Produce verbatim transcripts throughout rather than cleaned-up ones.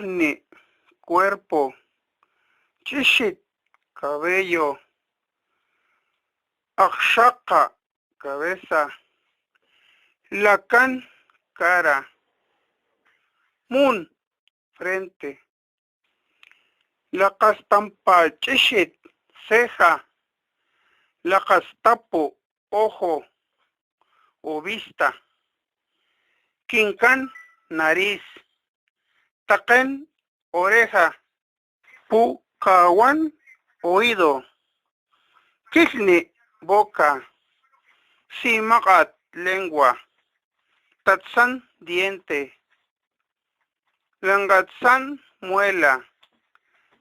Ni, cuerpo. Ch'ixit, cabello. Akxaka̱, cabeza. Lacán, cara. Mun, frente. Lakastampa̱ ch'ixit, ceja. Lakastapu, ojo o vista. Quincán, nariz. Takén, oreja. Pucahuán, oído. Quilhni, boca. Si̱máka̱t, lengua. Tatzán, diente. Lancatzán, muela.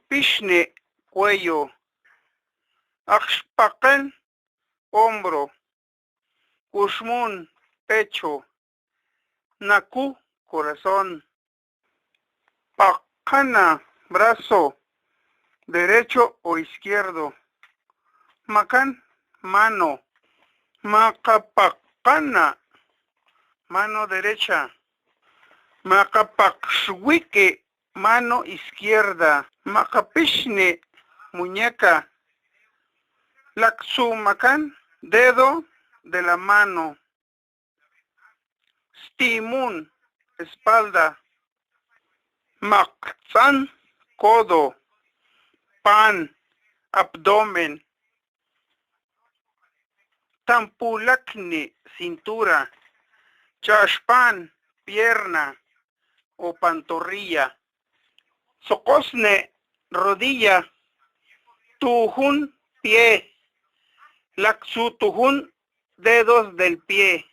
Pixni, cuello. Akxpakén, hombro. Cuxmún, pecho. Nacú, corazón. Pakana, brazo, derecho o izquierdo. Macán, mano. Makapakana, mano derecha. Makapakxuiqui, mano izquierda. Makapixni, muñeca. Lactzu̱ macán, dedo de la mano. Sti̱mún, espalda. Maktzán, codo. Pan, abdomen. Tampu̱lacni, cintura. Cha̱xpá̱n, pierna o pantorrilla. Tzokosni, rodilla. Tu̱jún, pie. Lactzu̱ tu̱jún, dedos del pie.